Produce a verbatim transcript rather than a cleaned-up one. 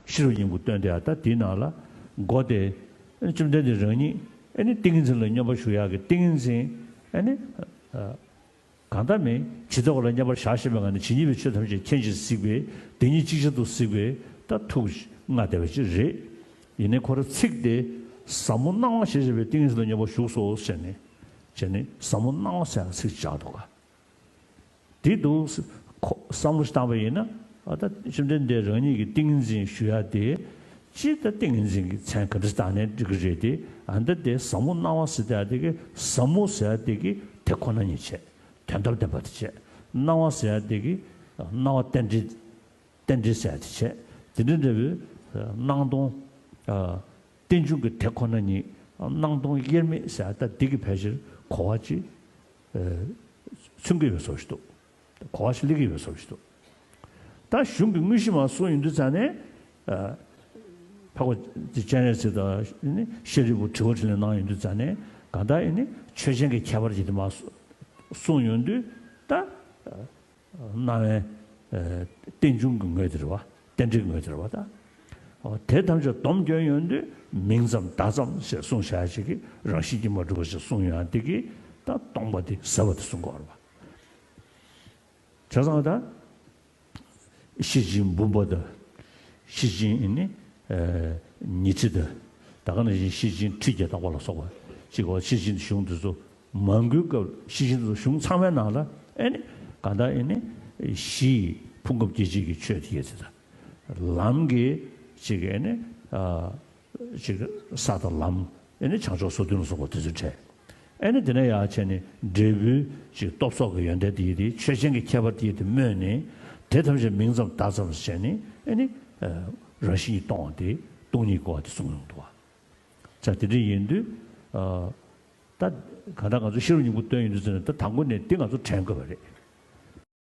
ཤེས་རབ་སྙིང་པོ་བཏོན་དེ་ཡང་ད་དེའི་ནང་ལ་མགོ་དེ་བཅོམ་ལྡན་འདས་རང་ཉིད་ཨ་ནི་ཏིང་ངེ་འཛིན་ལ་སྙོམས་པར་ཞུགས་ཡག་གི་ཏིང་ངེ་འཛིན་ཨ་ནི་གང་ལྟར་མིན་ཇི་ལྟ་བ་ལ་མཉམ་པར་བཞག་ཤེས་པའི་ངང་ནས་ཇི་སྙེད་པའི་ཆོས་ཐམས་ཅད་མཁྱེན་ཅིང་གཟིགས་པའི་དེ་ཉིད་ཅིག་ཅར་དུ་གཟིགས་པའི་ད་ཐུགས་མངའ་བདེ་བ་ཅིག་རེད། ཡིན་ནའི་ཁོ་རང་ཚིག་དེ་ཟབ་མོ་སྣང་བ་ཞེས་བྱ་བའི་ཏིང་ངེ་འཛིན་ལ་སྙོམས་པར་ཞུགས་སོ་ཞེས་ནས་བྱས་ནས་ཟབ་མོ་སྣང་བ་ཟེར་ཡག་ཚིག་ཅིག་བཞག་འདུག་ག་དེ་འདུག་ཁོ་བསམ་བློ་ཞིག་བཏང་པ་ཡིན་ན་ཨ་ད་བཅོམ་ལྡན་འདས་རང་ཉིད་ཀྱི་ཏིང་ངེ་འཛིན་ཞུ་ཡག་དེ་ཅི་ད་ཏིང་ངེ་འཛིན་གྱི་མཚན་ག་འདྲ་བཏགས་ནའི་འགྲིག་གི་རེད་དེ། ཨ་ད་དེ་ཟབ་མོ་སྣང་བ་ཟེར་ཡག་དེ་གི་ཟབ་མོ་ཟེར་ཡག་དེ་གི་དེ་ཁོ་ན་ཉིད་བྱས། དོན་དམ་བདེན་པ་དེ་བྱས། སྣང་བ་ཟེར་ཡག་དེ་གི་སྣང་བ་རྟེན་འབྲེལ། རྟེན་འབྲེལ་ཟེར་ཡག་དེ་བྱས། དེ་འདྲ་འདྲ་བའི་སྣང་སྟོང་། རྟེན་འབྱུང་གི་དེ་ཁོ་ན་ཉིད་སྣང་སྟོང་དབྱེར་མེད་ཟེར་ཡག་ད་འདི་གི་ཕལ་ཆེར་གོ་བ་ཅིག་མཚོན་གྱི་ཡོད་བཟོ་ཞིག་འདུག་གོ་བ་ཞིག་སླེབས་ཀྱི་ཡོད་བཟོ་ཞིག་འདུག་ད་གཞུང་གི་དངོས་གཞི་མར་གསུངས་ཡོང་དུས་ཙང་ནས། ཨ། འཕགས་པ་སྤྱན་རས་གཟིགས་དང་ནི་ཤཱ་རིའི་བུ་དྲི་བ་དྲིས་ལན་གནང་ཡོང་དུས་ཙང་ནས་གང་ལྟར་ཨེ་ནི་ཆོས་ཅན་གྱི་ཁྱད་པར་ཅན་དེ་མར་གསུངས་ཡོང་དུས་ད། སྣང་བའི་རྟེན་འབྱུང་གི་ངོས་དེ་རེད་བ། རྟེན་འབྲེལ་ངོས་དེ་རེད་བ་ད། དེ་ཐམས་ཅད་སྡོམ་སྐྱོན་ཡོང་དུས་མིང་ཙམ་བརྡ་ཙམ་ཞེས་གསུངས་བཞག་ཅིག་གི་རང་བཞིན་གྱིས་མ་གྲུབ་པ་ཞེས་གསུངས་ཡོང་དེ་གི་ད་སྟོང་པ་དེ་ཟད་པ་དེ་གསུང་གི་ཡོད་རེད་བ། བྱས་ཙང་ད། ཤེར་ཕྱིན་འབུམ་པ་དང་། ཤེར་ཕྱིན་ཨེ་ནི། ཉི་ཁྲི་དང་། ད་ག་ནང་བཞིན་ཤེར་ཕྱིན་ཁྲི་བརྒྱད་དག་པ་ལ་སོགས་པ་ཅིག་གོ། ཤེར་ཕྱིན་གཞུང་དེ་ཚོ་མང་པོའི་སྐབས་ཤེར་ཕྱིན་དེ་ཚོ་གཞུང་ཚང་མའི་ནང་ལ་ཨེ་ནི་གང་ལྟར་ཨེ་ནི་གཞི་ཕུང་ཁམས་སྐྱེ་མཆེད་ཀྱི་ཆོས་དེ་ཡོད་ཚེ་ད། ལམ་གྱི་ཅིག་ཨེ་ནི། ཅིག་ས་དང་ལམ་ཨེ་ནི་བྱང་ཕྱོགས་སོ་བདུན་ལ་སོགས་པ་དེ་ཚོའི་གྲས། ཨེ་ནི་དེ་ནས་ཡར་བྱས་ནས་འབྲས་བུའི་ཅིག་སྟོབས་སོགས་ཀྱི་ཡོན་ཏན་དེ་ཡི་དེ་ཆོས་ཅན་གྱི་ཁྱད་པར་དེ་ཡི་དེ་སྨོས་ནས་དེ་ཐམས་ཅད་མིང་ཙམ་བརྡ་ཙམ་བྱས་ནས་ཨེ་ནི་རང་བཞིན་གྱིས་སྟོང་བ་དེ་སྟོང་ཉིད་གོ་བ་དེ་གསུངས་ཡོང་འདུག་བ། ད་དེ་འདྲ་ཡིན་དུས་ད་གང་ལྟར་ང་ཚོ་ཤེས་རབ་སྙིང་པོ་བཏོན་ཡོང་དུས་ཟེར་ན་ད་དང་པོ་ནས་དེ་ང་ཚོ་དྲན་དགོས་པ་རེད།